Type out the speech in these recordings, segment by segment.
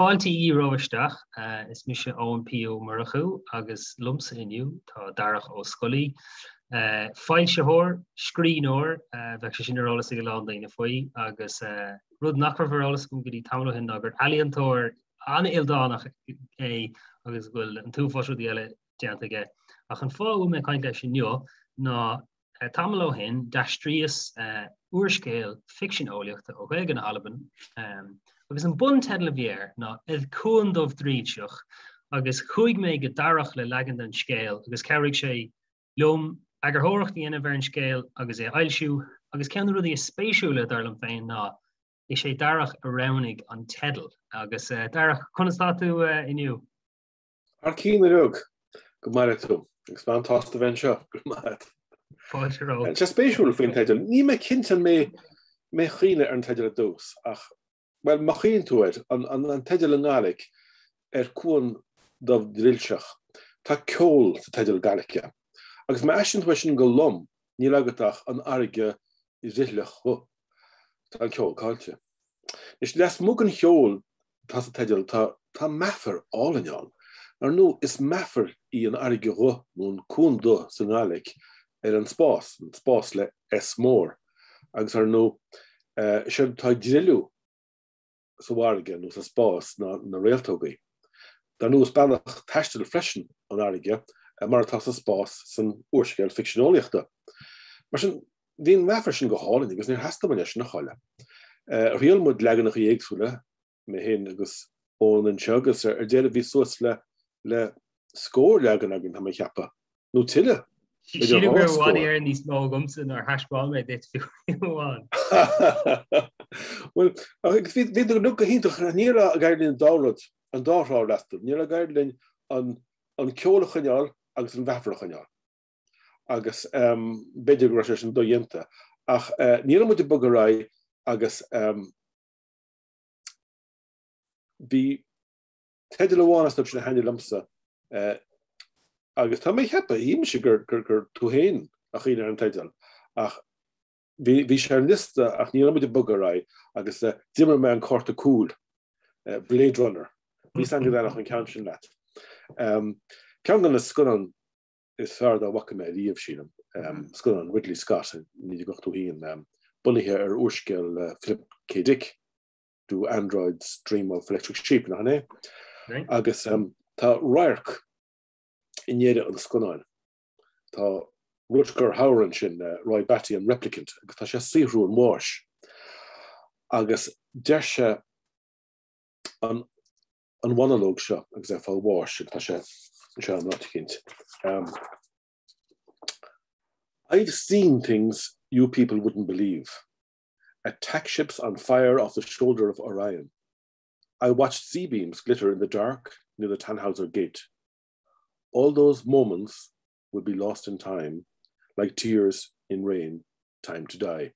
Fáilte romhaibh isteach. Is mise Eoin P. Ó Murchú agus liomsa inniu tá Darach Ó Scolaí, foilsitheoir, scríbhneoir, bheadh sé sin ar eolas ag a lán daoine faoi, agus rud nach raibh ar eolas agam go dtí tamall ó shin ná gur ealaíontóir an-ildánach é agus go bhfuil an t-uafás rudaí eile déanta aige. Ach an fáth a bhfuil mé ag caint leis inniu ná tamall ó shin d'aistríos úrscéal ficsean eolaíochta ó Ghaeilge na hAlban agus an bunteideal a bhí air ná Eth Cuan Dubh Drillseach agus chuaigh mé go Darach le leagan den scéal agus chabhraigh sé liom eagarthóireacht a dhéanamh ar an scéal agus é a fhoilsiú agus ceann de na rudaí is spéisiúla dar liom féin ná is é Darach a roghnaigh an teideal agus Darach, conas tá tú inniu? Thar cinn uilig, go maire tú, agus mé an-tsásta a bheith anseo, go raibh maith agat. Fáilte romhat. Tá sé spéisiúil faoin teideal. Níl mé cinnte an mé mé a chuimhnigh ar an teideal ar dtús, ach, bhuel, má chuimhníonn tú air, an, an, an teideal i nGaidhlic Er Cuan Dubh Drillseach, tá ceol sa teideal Gaidhlice. Agus má aistríonn tú é sin go lom, níl agat ach an fharraige drithleach dhubh. Tá an ceol caillte. Anois, lasmuigh den cheol atá sa teideal, tá, tá meafar álainn ann. Ar ndóigh, is meafar í an fharraige dhubh, nó an cuan dubh sa nGaidhlic, ar an spás, an spás le S mór. Agus ar ndóigh, séard atá ag drithliú sa bhfarraige nó sa spás ná na réaltógaí. Dar ndóigh, is bealach taistil freisin an fharraige, mar atá sa spás san úrscéal ficsean eolaíochta. Mar sin, bhí an meafar sin go hálainn agus níor theastaigh uainn é sin a chailleadh. Thriail muid leaganacha éagsúla, mé féin agus Eoin anseo, agus ar deireadh bhí suas le le scór leagan againn, tá mé ag ceapadh, nó tuilleadh. Sílim go raibh i bhfad Éireann níos mó agamsa nár thaispeáin mé duit fiú amháin. Bhuel, agus bhí bhí go hiontach, ní raibh ag éirí linn an dá rud, an dá thrá a fhreastal. Ní raibh ag éirí linn an an ceol a choinneáil agus an mheafar a choinneáil. Agus b'fhéidir go raibh sé sin dodhéanta. Ach ní raibh muid ag bogadh ar aghaidh agus bhí teideal amháin astu sin a thaitnigh liomsa agus tá mé ag ceapadh, shíl mise gur gur tú féin a chuimhnigh ar an teideal ach bhí bhí sé ar an liosta ach ní raibh muid ag bogadh ar aghaidh agus d'imir mé an cárta cúil, Blade Runner. Bhí a fhios agam go dtaitneodh an ceann sin leat. Ceann de na scannáin is fearr dá bhfaca mé riamh, sílim, scannán Ridley Scott i 1981, bunaithe ar úrscéal Philip K. Dick, Do Androids Dream of Electric Sheep, nach in é? Agus tá radharc i ndeireadh an scannáin. Tá Rutger Hauer ansin, Roy Batty, an replicant, agus tá sé ag saothrú an bháis. Agus deir sé an an mhonalóg seo agus é ag fáil bháis, agus tá sé anseo in áit eicínt. I've seen things you people wouldn't believe. Attack ships on fire off the shoulder of Orion. I watched C-beams glitter in the dark near the Tannhauser Gate. All those moments will be lost in time, like tears in rain, time to die.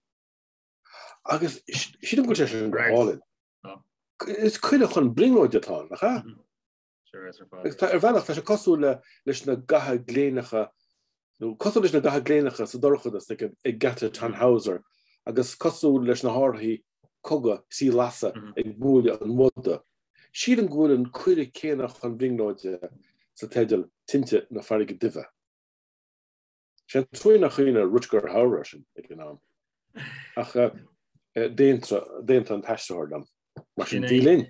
Agus sílim go bhfuil sé sin go hálainn. Is cuireadh chun brionglóide atá ann, nach ea? Agus tá, ar bhealach, tá sé cosúil le leis na gaitheanna gléineacha, nó cosúil leis na gaitheanna gléineacha sa dorchadas ag ag geata Tannhauser agus cosúil leis na hárthaí cogaidh trí lasadh ag bualadh an bhoda. Sílim go bhfuil an cuireadh céanna chun brionglóide sa teideal Tinte na Farraige Duibhe. Sé an trua nár chuimhnigh Rutger Hauer air sin ag an am. Ach d'aontaigh an t-aistritheoir liom. Mar sin, bí linn!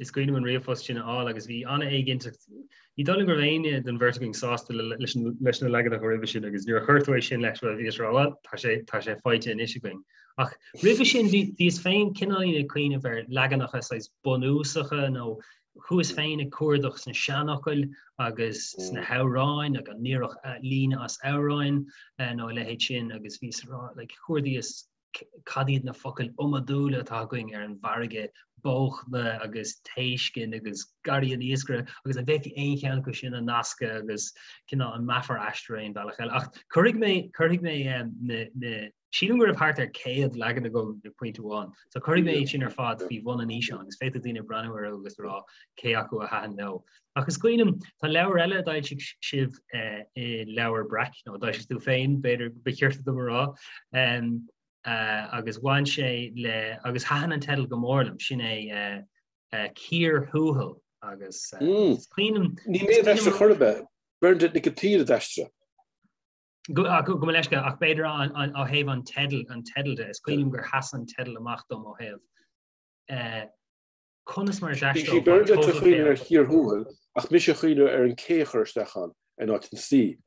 Is cuimhin liom an ríomhphost sin a fháil agus bhí an-éiginnteacht. Ní dóigh liom go raibh éinne den bheirt againn sásta leis na leaganacha roimhe sin agus nuair a chuir tú é sin leis, bhuel, bhíos ag rá, bhuel, tá sé, tá sé faighte anois againn. Ach roimhe sin, bhíos féin cineáilín ag cuimhneamh ar leaganacha saghas bunúsacha nó Chuas féin ag cuardach sna seanfhocail agus sna hamhráin agus an n-oirfeadh líne as amhráin nó a leithéid sin agus bhíos ag rá like chuardaíos cad iad na focail iomadúla atá againn ar an bhfarraige, bóchna agus téiscin agus garraí an iascaire agus an bhféadfaí aon cheann acu sin a nascadh agus cineál an meafar a aistriú aon bhealach eile. Ach cuirfidh mé, cuirfidh mé na, na, Sílim go raibh thart ar 100 leagan agam ag pointe amháin, so cuirfidh mé iad sin ar fad faoi bhun an fhíseáin agus féadfaidh daoine breathnú orthu agus rá cé acu a thaitin leo. Ach is cuimhin liom, tá leabhar eile a d'fhoilsigh sibh i Leabhar Breac, nó a d'fhoilsigh tú féin, b'fhéidir ba chirte dom a rá, agus bhain sé le, agus thaitin an teideal go mór liom, sin é. Cíor Thuathail agus is cuimhin Ní mé a d'aistrigh chor ar bith, Bernadette Nic an tSaoir a d'aistrigh. Gabh mo leithscéal, ach b'fhéidir ó thaobh an teidil, an teidil de, is cuimhin liom gur sheas an teideal amach dom ó thaobh conas mar a d'aistrigh. Bhí Bernadette ag cuimhneamh ar Chíor Thuathail ach mise ag cuimhneamh ar an K a chur isteach ann in áit an C.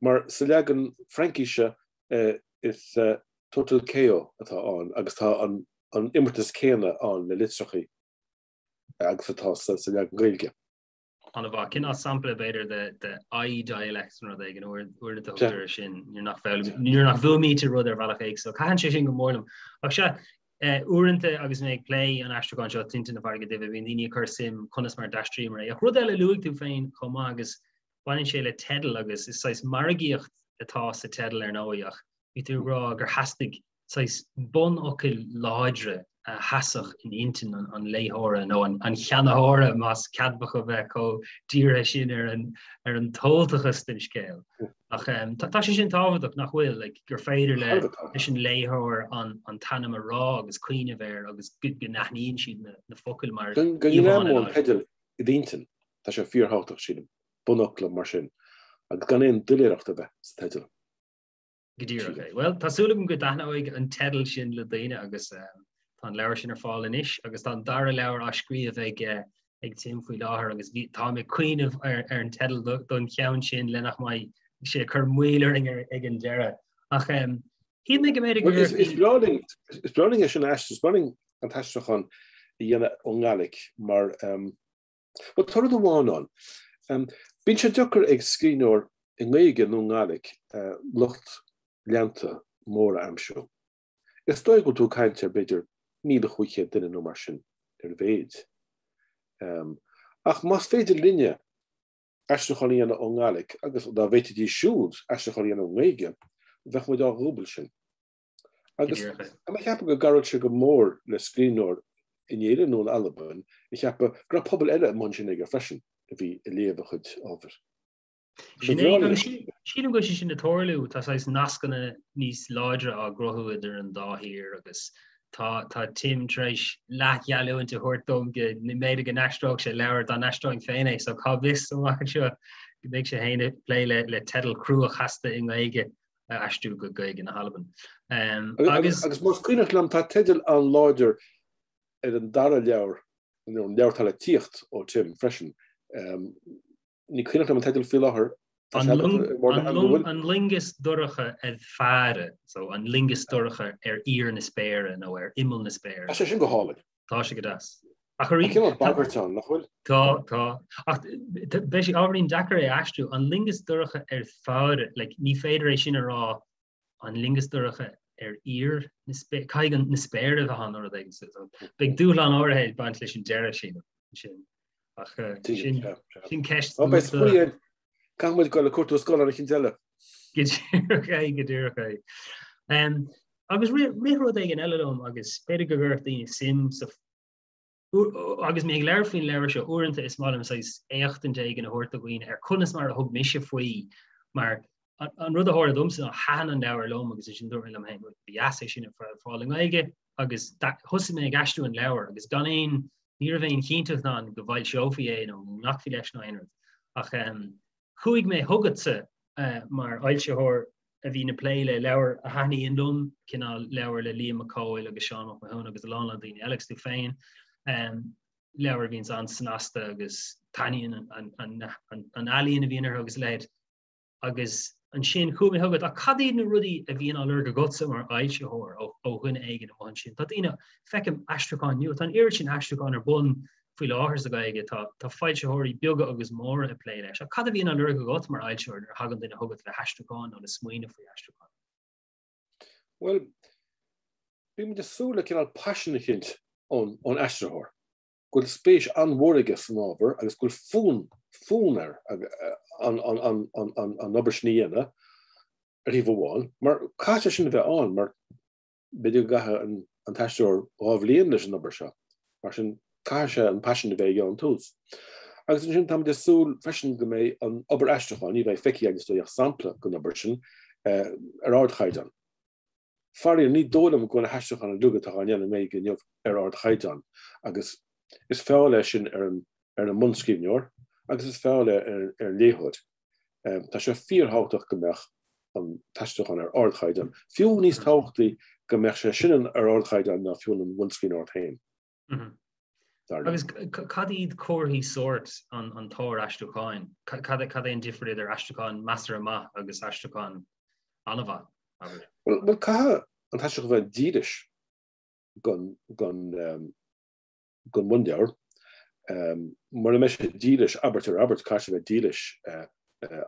Mar sa leagan Fraincise is Totalkao atá ann agus tá an imeartas céanna ann le litreachaí agus atá sa leagan Gaeilge. An-mhaith. Cineál sampla b'fhéidir de de i-dialect nó rud éigin uaireanta a thugtar air sin nuair nach nuair nach bhfuaimítear rud ar bhealach éagsúil. Thaitin sé sin go mór liom. Ach sea, uaireanta agus mé ag plé an aistriúcháin seo Tinte na Farraige Duibhe, bíonn daoine ag cur suim conas mar d'aistríomar é. Ach rud eile a luaigh tú féin chomh maith agus baineann sé le teideal agus is saghas margaíocht atá sa teideal ar ndóigh ach bhí tú ag rá gur theastaigh saghas bunfhocail láidre a sheasfadh in intinn an léitheora nó an cheannaitheora, más ceadmhach a bheith chomh dírithe sin ar an ar an tomhaltachas den scéal. Ach tá sé sin tábhachtach, nach bhfuil, like, gur féidir le leis an léitheoir an an t-ainm a rá agus cuimhneamh air agus go n-aithníonn siad na na focail mar Go ngreamóidh an teideal i d'intinn, tá sé fíorthábhachtach, sílim, bunfhocla mar sin, agus gan aon doiléireacht a bheith sa teideal. Go díreach é. Bhuel, tá súil agam go dtaitneoidh an teideal sin le daoine agus tá an leabhar sin ar fáil anois agus tá an dara leabhar á scríobh ag ag Tim faoi láthair agus bhí táim ag cuimhneamh ar ar an teideal don cheann sin le nach mbeidh sé ag cur moill orainn ar ag an deireadh. Ach shíl mé go mb'fhéidir go Is is breá linn is breá linn é sin a aistriú, is breá linn an t-aistriúchán a dhéanamh ón nGaidhlic mar Bhuel, tá rud amháin ann. Bíonn sé deacair ag scríbhneoir i nGaeilge nó i nGaidhlic lucht leanta mór a aimsiú. Is dóigh go bhfuil tú ag caint ar b'fhéidir 1,500 duine nó mar sin ar a mhéid. Ach más féidir linne aistriúchán a dhéanamh ón nGaidhlic, agus dá bhféadfaidís siúd aistriúchán a dhéanamh ón nGaeilge, bheadh muid á dhúbailt sin. Agus tá mé ag ceapadh go gcabhródh sé go mór le scríbhneoir in Éirinn nó in Albain a cheapadh go raibh pobal eile amuigh ansin aige freisin a bhí ag léamh a chuid ábhair. Sin é, agus sílim go bhfuil sé sin ag tarlú, tá saghas nascanna níos láidre á gcruthú idir an dá thír agus tá tá Tim tar éis leathgheallúint a thabhairt dom go mb'fhéidir go n-aistreodh sé leabhar dá n-aistreoinn féin é, so cá bhfios amach anseo go mbeidh sé féin ag plé le le teidil chrua chasta i nGaeilge. a aistriú go Gaeilge na hAlban. Agus agus más cuimhneach liom tá teideal an-láidir ar an dara leabhar, nó an leabhar atá le tíocht ó Tim freisin. Ní cuimhneach liom an teideal faoi láthair. An Loingeas Dorcha air Fàire, so an Loingeas Dorcha ar íor na spéire nó ar imeall na spéire. Tá sé sin go hálainn. Tá sé go deas. Ach arís Tá cineál bagairt ann, nach bhfuil? Tá, tá. Ach beidh sé ábhairín deacair é a aistriú. An Loingeas Dorcha ar Fàire, like, ní féidir é sin a rá an Loingeas Dorcha ar íor na spéire, caithfidh an na spéire a bheith ann nó rud éigin. So, beidh dúshlán áirithe ag baint leis an deireadh, sílim, sin. Ach sin, sin ceist. Ó, beidh spraoi air. Caithfidh muid dul ag cuartú scannán eicínt eile. Go díreach é, go díreach é. Agus rith rud éigin eile liom agus b'fhéidir go gcuirfeadh daoine suim sa agus mé ag labhairt faoin leabhar seo uaireanta is maith liom saghas éachtaint éigin a thabhairt do dhaoine ar conas mar a thug mise faoi mar an rud a tharla domsa ná thaitin an leabhar liom agus ansin dúirt mé liom féin ba dheas é sin a fáil i nGaeilge agus thosaigh mé ag aistriú an leabhar agus gan aon ní raibh aon chinnteacht ann go bhfoilseofaí é nó go nglacfaí leis nó aon rud ach chuaigh mé chugatsa mar fhoilsitheoir a bhíonn ag plé le leabhair a thaitníonn liom, cineál leabhair le Liam Mac Cóil agus Seán Mac Mathúna agus a lán lán daoine eile agus tú féin, leabhair a bhíonns an-snasta agus taitníonn an ealaín a bhíonn orthu agus a leithéid. Agus ansin chuaigh mé chugat, ach cad iad na rudaí a bhíonn á lorg agatsa mar fhoilsitheoir ó dhuine éigin amuigh ansin? Tá daoine, feicim aistriúcháin nua, tá an oiread sin aistriúchán ar bun faoi láthair sa Ghaeilge, tá tá foilsitheoirí beaga agus móra ag plé leis. Ach cad a bhíonn á lorg agat mar fhoilsitheoir nuair a thagann duine chugat le haistriúchán nó le smaoineamh faoi aistriúchán? Bhuel, bíonn muid ag súil le cineál paisean eicínt ón ón aistritheoir, go bhfuil spéis an-mhór aige san ábhar agus go bhfuil fonn fonn air an an an an an an obair sin a dhéanamh ar thaobh amháin, mar caithfidh sé sin a bheith ann mar B'fhéidir go gcaithfidh an t-aistritheoir 2 bhliain leis an obair seo, mar sin caithfidh sé an paisean a bheith aige ón tús. Agus ansin táimid ag súil freisin go mbeidh an obair aistriúcháin, ní bheidh feicthe againn is dóigh ach sampla den obair sin, ar ardchaighdeán. Faraor, ní dóigh liom go bhfuil na haistriúcháin uilig atá á ndéanamh i nGaeilge inniu ar ardchaighdeán agus. Is feall é sin ar an ar an mbunscríbhneoir agus is feall é ar ar an léitheoir. Tá sé fíorthábhachtach go mbeadh an t-aistriúchán ar ardchaighdeán, fiú níos tábhachtaí go mbeadh sé sin ar ardchaighdeán ná fiú an bhunscríbhneoireacht féin. Agus cad iad comharthaí sóirt an tsár-aistriúcháin? Cad é an difear idir aistriúchán measartha maith agus aistriúchán an-mhaith, abair? Bhuel, caithfidh an t-aistriúchán a bheith dílis don bhunleabhar. Mura mbeidh sé dílis abairt ar abairt, caithfidh sé a bheith dílis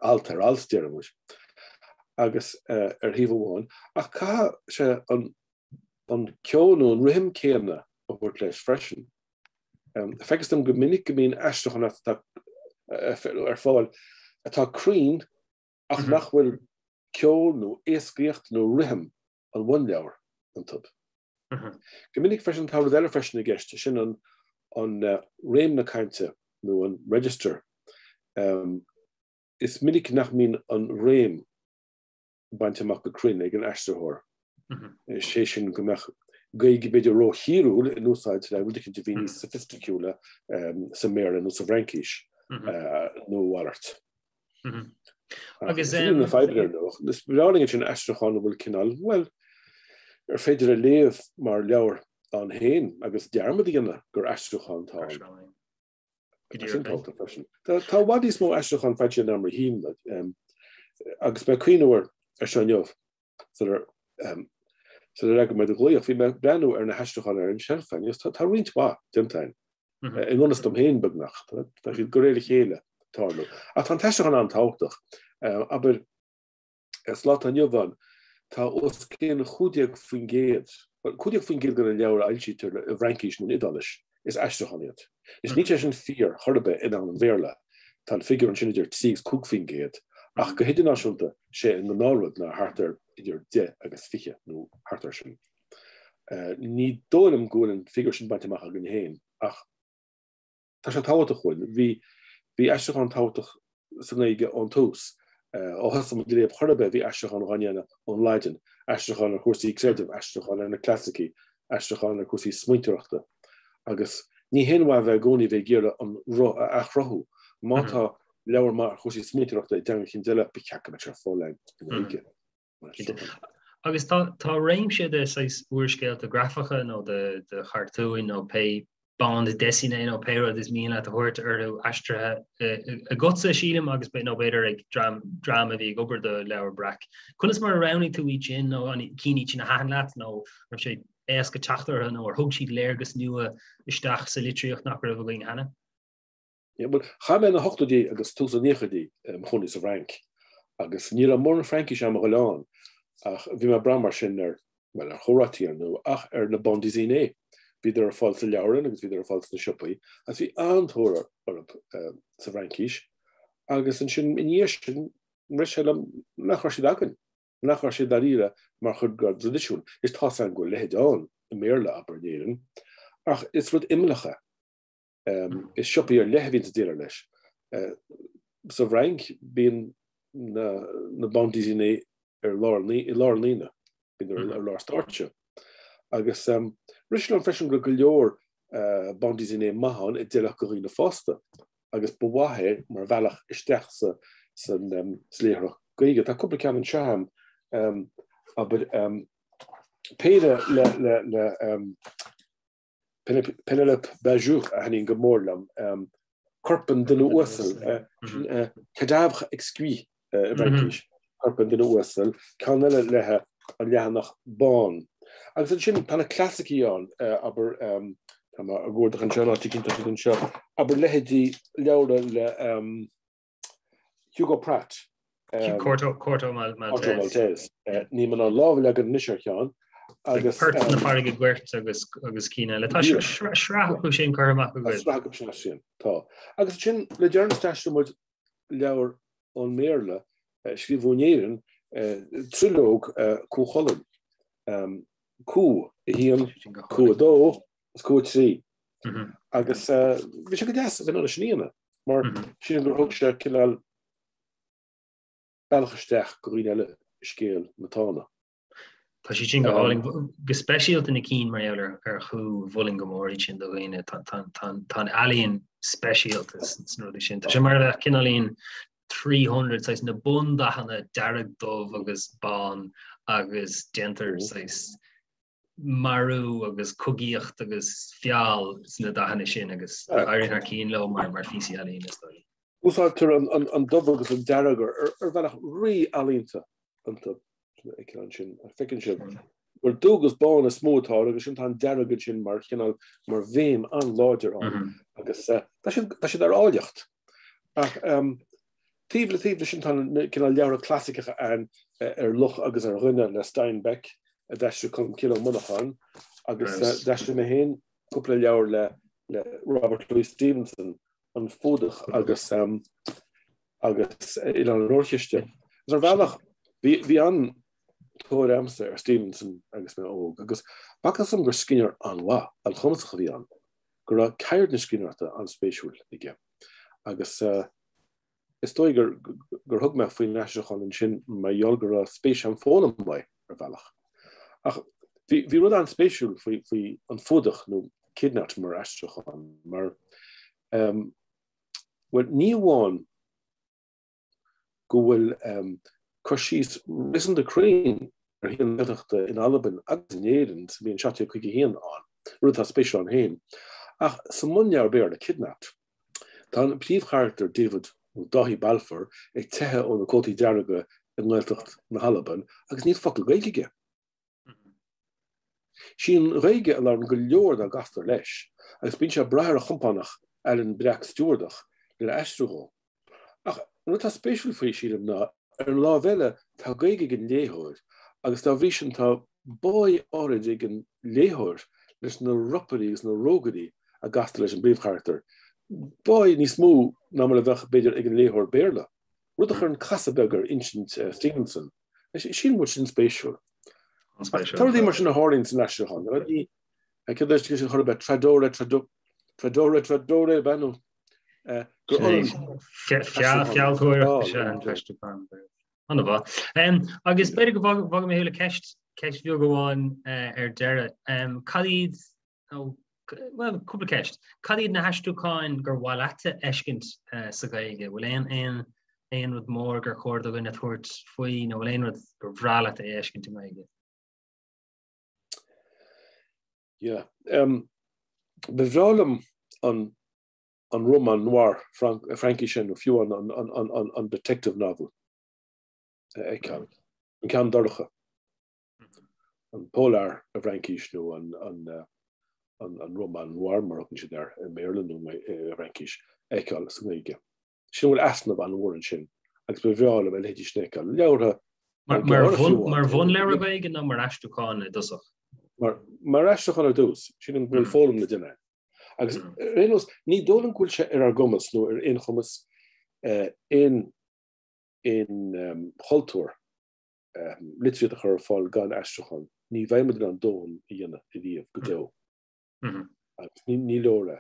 alt ar alt, déarfaidh muid. Agus ar thaobh amháin, ach caithfidh sé an an ceol nó an rithim céanna a thabhairt leis freisin. Feictear dom go minic go mbíonn aistriúcháin atá ar fáil atá cruinn ach nach bhfuil ceol nó éascaíocht nó rithim an bhunleabhair iontu. Go minic freisin tá rud eile freisin i gceist, sin an an réim na cainte nó an register. Is minic nach mbíonn an réim bainte amach go cruinn ag an aistritheoir. Sé sin go mbeadh Gaeilge b'fhéidir róthíriúil in úsáid le rud eicínt a bhí níos soifisticiúla sa mBéarla nó sa bhFraincis nó a mhalairt. Agus sin na fadhbanna ar ndóigh. Is breá linn ansin aistriúchán a bhfuil cineál, bhuel, ar féidir a léamh mar leabhar ann féin agus dearmad a dhéanamh gur aistriúchán atá ann. Go Sin tábhachtach freisin. Tá i bhfad níos mó aistriúchán foilsithe ná mar a shíl muid. Agus mé ag cuimhneamh air ar seo inniu, sular sular fhreagair mé do ghlaoch, bhí mé ag breathnú ar na haistriúcháin ar an tseilf agus tá tá roinnt mhaith déanta againn. I ngan fhios dom féin beagnach. Tá siad de réir a chéile ag tarlú. Ach tá an t-aistriúchán an-tábhachtach. Abair, Sa lá atá inniu ann, tá os cionn 15%, bhuel, 15% de na leabhair a fhoilsítear i bhFraincis nó in Iodáilis, is aistriúcháin iad. Anois, níl sé sin fíor chor ar bith i ndomhan an Bhéarla, tá an figiúr ansin idir 3 agus 5%, ach go hidirnáisiúnta, sé an gnáthrud ná thart ar idir 10 agus 20, nó thart air sin. Ní dóigh liom go bhfuil an figiúr sin bainte amach againn féin, ach. Tá sé tábhachtach dúinn. Bhí, bhí aistriúchán tábhachtach sa nGaeilge ón tús. Ó thosaigh muid ag léamh chor ar bith bhí aistriúchán á ndéanamh ón Laidin, aistriúchán ar chúrsaí creidimh, aistriúchán ar na clasaicí, aistriúchán ar chúrsaí smaointeoireachta. Agus ní haon mhaith bheith i gcónaí bheith ag iarraidh an roth a athchruthú. Má tá leabhar maith ar chúrsaí smaointeoireachta i dteanga eicínt eile, ba cheart go mbeadh sé ar fáil i nGaeilge. Agus tá tá réimse de saghas úrscéalta grafacha nó de de chartúin nó pé bande dessinée nó pé rud is mian leat a thabhairt orthu aistrithe agatsa sílim agus nó b'fhéidir ag dream dream a bhí ag obair do Leabhar Breac. Conas mar a roghnaigh tú iad sin nó an cinn iad sin a thaitin leat nó raibh sé éasca teacht orthu nó ar thug siad léargas nua isteach sa litríocht nach raibh againn cheana? Bhuel, chaith mé na hochtóidí agus tús na nóchaidí i mo chónaí sa bhFrainc agus ní raibh mórán Fraincise a'm a ghoil ann ach bhí mé ag brath mar sin ar, bhuel, ar chomhráití ar ndóigh, ach ar na bandes dessinées. Bhíodar ar fáil sa leabharlann agus bhíodar ar fáil sna siopaí agus bhí an-tóir orthu sa bhFraincis agus ansin i ndiaidh sin rith sé liom nach raibh siad againn, nach raibh siad dáiríre mar chuid dár dtraidisiún. Is tá's a'm go bhfuil a leithéid ann i mBéarla, abair, in Éirinn, ach is rud imeallach é. Is siopaí ar leith a bhíonn ag déileáil leis. Sa bhFrainc bíonn na bandes dessinées ar lár, i lár an aonaigh, bíonn ar lár stáitse. Agus rith sé liom freisin go raibh go leor bandes dessinées maith ann a d'fheilfeadh do dhaoine fásta agus ba mhaith é mar bhealach isteach sa léitheoireacht Gaeilge. Tá cúpla ceann anseo agam, abair, péire le Pénélope Bagieu a thaitníonn go mór liom, Corp an Duine Uasail, Cadavre Exquis i bhFraincis, Corp an Duine Uasail, ceann eile léi An Leathanach Bán. Agus ansin tá na clasaicí ann, abair, tá mé á gcuardach anseo, in áit eicínt tá siad anseo, abair leithéidí leabhra le Hugo Pratt. Corto Corto Maltese. Níl mé in ann lámh a leagan anois ar cheann. Agus Port na Farraige Goirt agus agus cinn eile. Tá sraith acu sin curtha amach agaibh. Sraith acu sin sin. Tá. Agus sin le deireanas d'aistrigh muid leabhar ón mBéarla scríofa in Éirinn triológ Cú Chulainn. Cú 1, Cú 2 agus Cú 3. Agus bhí sé go deas a bheith in ann sin a dhéanamh, mar sílim gur thug sé cineál bealach isteach go dhaoine eile i scéal na Tána. Tá siad sin go hálainn, go speisialta na cinn mar gheall ar chú, mholfainn go mór iad sin do dhaoine. Tá an ealaín speisialta sna rudaí sin. Tá sé mar a bheadh cineáilín 300 saghas na bundathanna dearg, dubh agus bán agus déantar saghas marú agus cogaíocht agus feall sna dathanna sin agus éiríonn thar cinn leo mar mar phíosaí ealaíne is dóigh. Úsáidtear an dubh agus an dearg ar bhealach rí-ealaíonta iontu ansin. Feiceann sibh gur dubh agus bán is mó atá air agus sin tá an dearg ansin mar chineál mar bhéim an-láidir ann agus tá siad tá siad ar áilleacht. Ach taobh le taobh leis sin tá na cineál leabhartha clasaiceacha ann ar Luch agus ar Dhuine le Steinbeck a d'aistrigh Colmcille Ó Monacháin agus d'aistrigh mé féin cúpla leabhar le le Robert Louis Stevenson, An Fuadach agus agus Oileán an Órchiste. Agus ar bhealach bhí bhí an-tóir a'msa ar Stevenson agus mé óg agus b'fhacthas dom gur scríbhneoir an-mhaith, an-chumasach a bhí ann, go raibh ceird na scríbhneoireachta an-spéisiúil aige. Agus is dóigh gur gur thug mé faoin aistriúchán ansin mar gheall go raibh spéis a'm foghlaim uaidh ar bhealach. Ach bhí bhí rud an-spéisiúil faoi faoi An Fuadach nó Kidnapped mar aistriúchán mar bhuel ní amháin go bhfuil cur síos réasúnta cruinn ar shaol na Gaeltachta in Albain agus in Éirinn sa bhliain 1751 ann, rud atá spéisiúil ann féin, ach sa mbunleabhar Béarla, Kidnapped, tá an príomhcharachtar David nó Dáithí Balfour ag teitheadh ó na Cótaí Dearga i nGaeltacht na hAlban agus níl focal Gaeilge aige. Sí an Ghaeilge a labhrann go leor dá gcastar leis, agus bíonn sé ag brath ar a chompánach, Alan Breac Stiúardach, lena aistriú dhó. Ach an rud atá spéisiúil faoi, sílim, ná, ar an lámh eile, tá Gaeilge ag an léitheoir, agus dá bhrí sin tá báidh áirid ag an léitheoir leis na ropairí agus na rógairí a gcastar leis an bpríomhcharachtar, báidh níos mó ná mar a bheadh, b'fhéidir, ag an léitheoir Béarla, rud a chuireann casadh beag ar insint Stevenson. Sílim go bhfuil sin spéisiúil. Tá rudaí mar sin a tharlaíonn san aistriúchán. Céard é sin chor ar bith, traditore, traditore, traditore, bhean nó gur Fealltóireacht is ea an t-aistriúchán. An-mhaith. Agus b'fhéidir go bhfágfaidh mé thú le ceist ceist bheag amháin ar deireadh. Cad iad nó bhuel, cúpla ceist. Cad iad na haistriúcháin gur mhaith leat a fheiscint sa Ghaeilge? Bhfuil aon aon aon rud mór gur chóir do dhuine tabhairt faoi nó bhfuil aon rud gur bhreá leat a fheiscint i nGaeilge? Yeah. Um, ba bhreá liom an an roman noir Fraincise nó fiú an, an, an, an, an, an detective novel a fheiceáil. An ceann dorcha. an polar i bhFraincis nó an roman noir mar a thugann siad air i mBéarla nó i bhFraincis a fheiceáil sa nGaeilge. Sílim go bhfuil easnamh an-mhór ansin agus ba bhreá liom a leithéidí sin a fheiceáil. Leabhartha Mar bhunleabhar Gaeilge nó mar aistriúchán i dtosach? Mar aistriúchán ar dtús. Sílim go bhfuil foghlaim le déanamh. Agus ar aon nós, ní dóigh liom go bhfuil sé ar ár gcumas nó ar aon chumas aon aon chultúr litríocht a chur ar fáil gan aistriúchán, ní bheidh muid in ann dóthain a dhéanamh ariamh go deo. Agus ní leor é.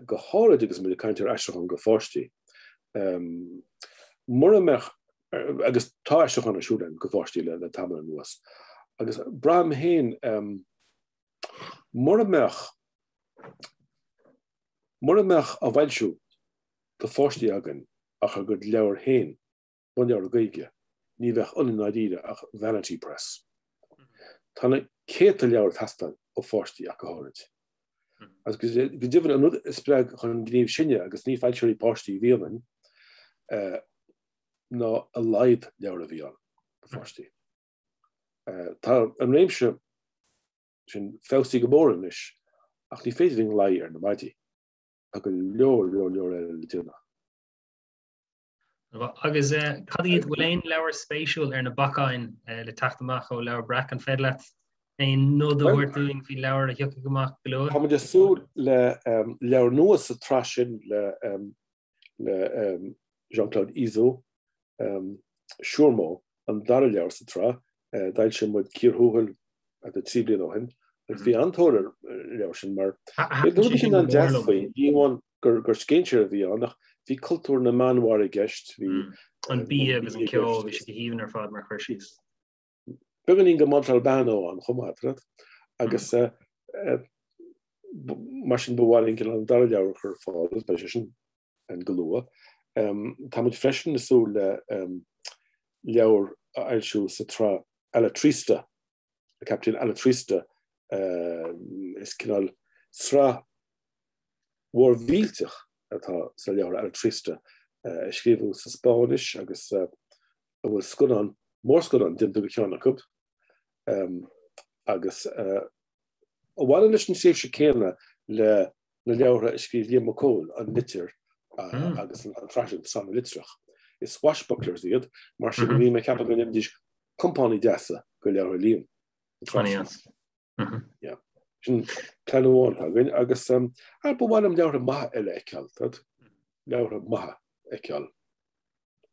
Go háirid agus muid ag caint ar aistriúchán go pháistí. Mura mbeadh, agus tá aistriúchán ar siúl againn go pháistí le tamall anuas, agus braithim féin, mura mbeadh, mura mbeadh á bhfoilsiú do pháistí againn ach ár gcuid leabhar féin, bunleabhar Gaeilge, ní bheadh ionainn i ndáiríre ach vanity press. Tá na céadta leabhar ag teastáil ó pháistí ach go háirid. Agus go deimhin, an rud a spreag chun gnímh sinne, agus ní foilsitheoirí páistí a bhí ionainn, ná a laghad leabhar a bhí ann do pháistí. Tá an réimse sin feabhsaithe go mór anois, ach ní féidir linn luí ar na maidí. Tá go leor, leor, leor eile le déanamh. Agus cad iad, bhfuil aon leabhar spéisiúil ar na bacáin le teacht amach ó Leabhar Breac? An féidir leat aon nod a thabhairt dúinn faoi leabhar a thiocfaidh amach go luath? Tá muid ag súil le leabhar nua sa tsraith sin le le Jean-Claude Izzo, Siúrmó, an dara leabhar sa tsraith. D'fhoilsigh muid Cíor Thuathail 3 bliana ó shin agus bhí an-tóir ar an leabhar sin mar bhí rud éigin an-deas faoi. Ní amháin gur scéinséir a bhí ann ach bhí cultúr na Meánmhara i gceist, bhí an bia agus an ceol, bhí sé go haoibhinn ar fad mar chur síos. beagáinín de Montalbano ann chomh maith, tá agus mar sin ba mhaith linn an dara leabhar a chur ar fáil, agus beidh sé sin ann go luath. Tá muid freisin ag súil le leabhar a fhoilsiú sa tsraith Alatrista, Captaen Alatrista, is cineál sraith mhór mhillteach atá sna leabhartha Alatrista, a scríobhadh sa Spáinnis agus a bhfuil scannán, mórscannán déanta de cheann acu, agus a bhaineann leis an tréimhse céanna le na leabhartha a scríobh Liam Mac Cóil, An Litir agus an tsraith sin, Sraith na Litreach. Is swashbucklers iad, mar sin bhí mé ag ceapadh go ndéanfaidís compánaigh deasa do leabhartha Liam. Yeah. Sin plean amháin atá againn agus ba mhaith liom leabhartha maithe eile a fheiceáil, leabhartha maithe a fheiceáil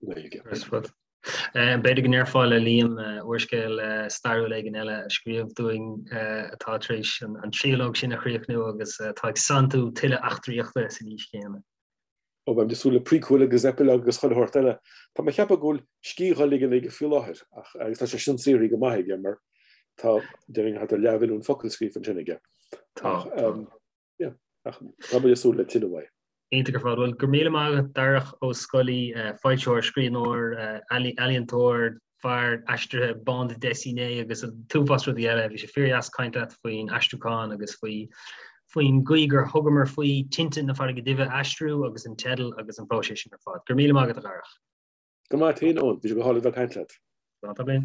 i nGaeilge. B'fhéidir go ndéarfá le Liam úrscéal stairiúil éigin eile a scríobh dúinn atá tar éis an tríológ sin a chríochnú agus atá ag santú tuilleadh eachtraíochta san aois chéanna. Ó, beimid ag súil le prequel agus epilogue agus chuile shórt eile. Tá mé ag ceapadh go bhfuil scíth á ligean aige faoi láthair ach agus tá sé sin saothraithe go maith aige mar tá, déarfainn, thart ar leathmhilliún focal scríofa ansin aige. Tá. Yeah, ach tá muid ag súil le tuilleadh uaidh. Iontach ar fad. Bhuel, go raibh míle maith agat, Darach Ó Scolaí, foilsitheoir, scríbhneoir, ealaíontóir, fear aistrithe bande dessinée agus an t-uafás rudaí eile. Bhí sé fíordheas caint leat faoin aistriúchán agus faoi faoin gcaoi gur thugamar faoi Tinte na Farraige Duibhe a aistriú agus an teideal agus an próiseas sin ar fad. Go raibh míle maith agat, a Dharach. Go maith féin, Eoin. Bhí sé go hálainn a bheith ag caint leat. Slán tamall.